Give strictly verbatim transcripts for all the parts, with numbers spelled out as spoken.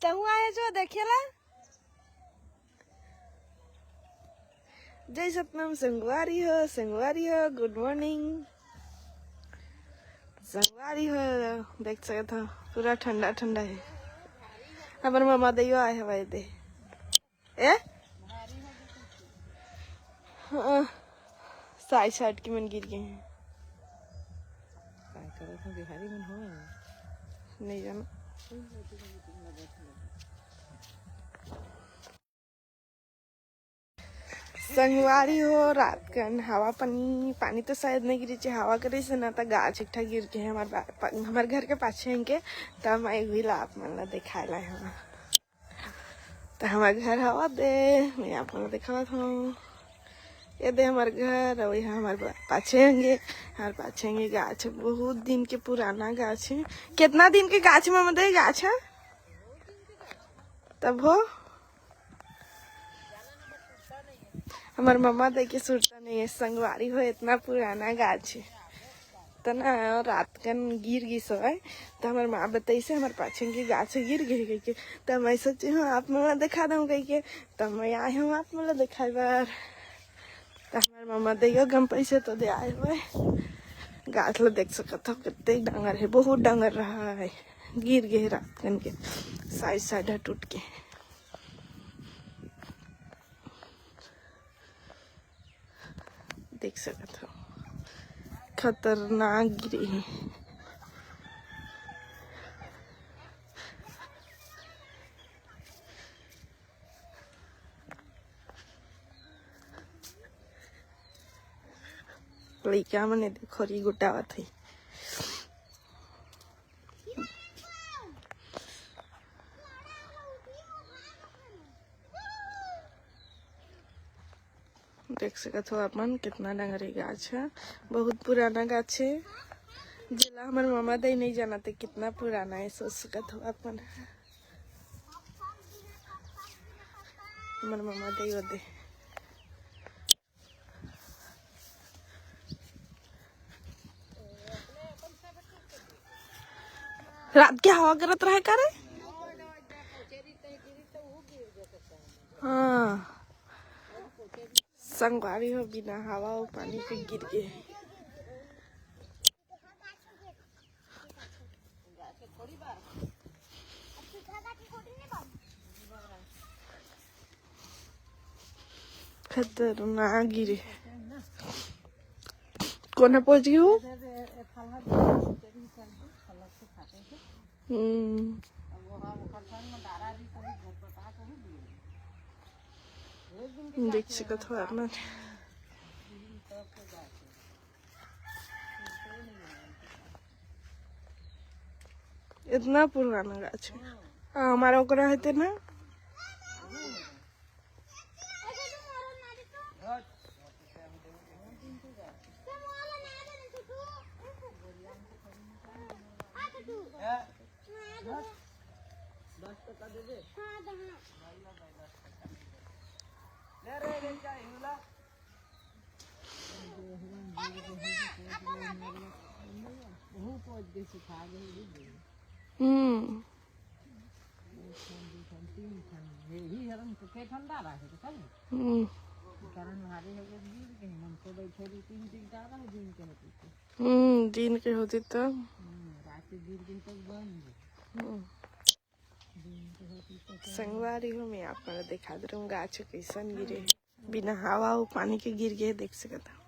कहूँ आए जो देखेला। जय सतनाम संगवारी हो, संगवारी हो, गुड मॉर्निंग संगवारी हो। देख सकत हो पूरा ठंडा ठंडा है। हमर मामा दइयो आए हवाए दे। ए? हाँ, साइड साइड के मन गिर गए हैं। काय करत हो बिहारी मन हो? नहीं जाना। संगवारी हो, रात कन हवा पानी, पानी तो शायद नहीं गिरी, हवा करे से ना, त गाछ एक ठा गिर के हमार बा-, पा-, हमार घर के पाछे हन के, त मैं वही ला आप मन ला देखाए ला हूँ। त हमार घर हवा दे, मैं आप मन ला देखावत हूँ। ये दे हमार घर, और यहाँ हमार बा-, पाछे हन के, हमार पाछे हन के गाछ है, बहुत दिन के पुराना गाछ है। कितना दिन के गाछ है, मामा दे, गाछ है? तब हो, हमार मम्मा दे के सुरता नहीं है, संगवारी हो, इतना पुराना गाछ है। त ना, रात कन गिर गिस हवय, त हमार माँ बताइसे, हमार पाछे के गाछ गिर गए कहिके। त मैं सोचे हूँ, आप मन ला दिखा दूँ कहिके, त मैं आए हूँ आप मन ला दिखाए बर। त हमार मम्मा दइयो गम पैसे तो दे आए हुए। गाछ ला देख सकत हो, कितने डांगर है, बहुत डांगर रहा है, गिर गए रात कन के, साइड साइड ह टूट के। देख सकत हो, खतरनाक गिरे हे। लइका मन ए देखो, री गोटावत हे। देख सकत हो आप मन, कितना डंगरी गाछ है, बहुत पुराना गाछ है, जेला हमर मामा दई नहीं जानते कितना पुराना है, सोच सकत हो आप मन। हमर मामा दई ओदे। रात के हवा करत रहे का रे? हाँ, संगवारी हो, बिना हवा अउ पानी के गिर गे। खतरनाक गिरे। कोन ह पहुंच गई हो? हम्म। देख सकत हो आप मन। इतना पुराना गाछ है। हाँ, हमारा ओकरा है तेना। हम्म। हम्म। हम्म, दिन के होती तो। हम्म। संगवारी हो, मैं आप मन ला दिखा दे रहूं गाछ कैसन गिरे हे। बिना हवा अउ पानी के गिर गे, देख सकत हव।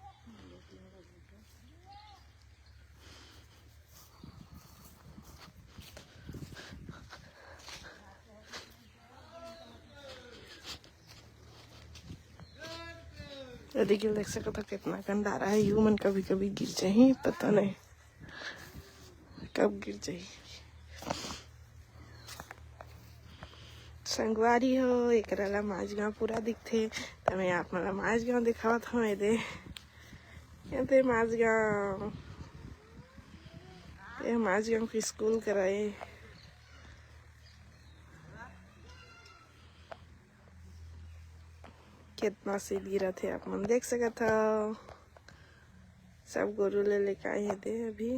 ये देखिए, देख सकत हव कितना कंदारा है। यू मन कभी-कभी गिर जाही, पता नहीं कब गिर जाही। संगवारी हो, एकरा ला माझगांव पूरा दिखथे, त मैं आप मन ला माझगांव दिखावत हव। ये दे, ये दे माझगांव, ये माझगांव के स्कूल करा ए। कितना सीध गिरत हे, आप मन देख सकत हव। सब गोरू ले लेके आए हे दे अभी।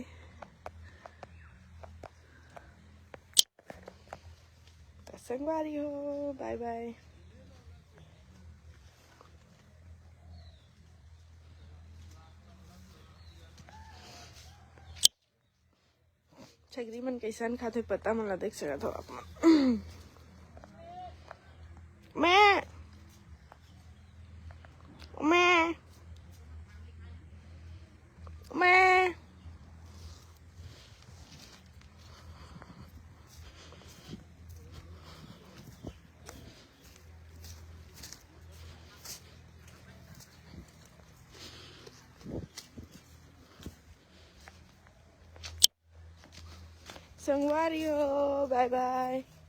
त संगवारी हो, bye bye। छगरी मन कइसन खाथे पता, मन ला देख सकत हो आप मन। मैं, मैं, मैं। संगवारी हो, bye bye।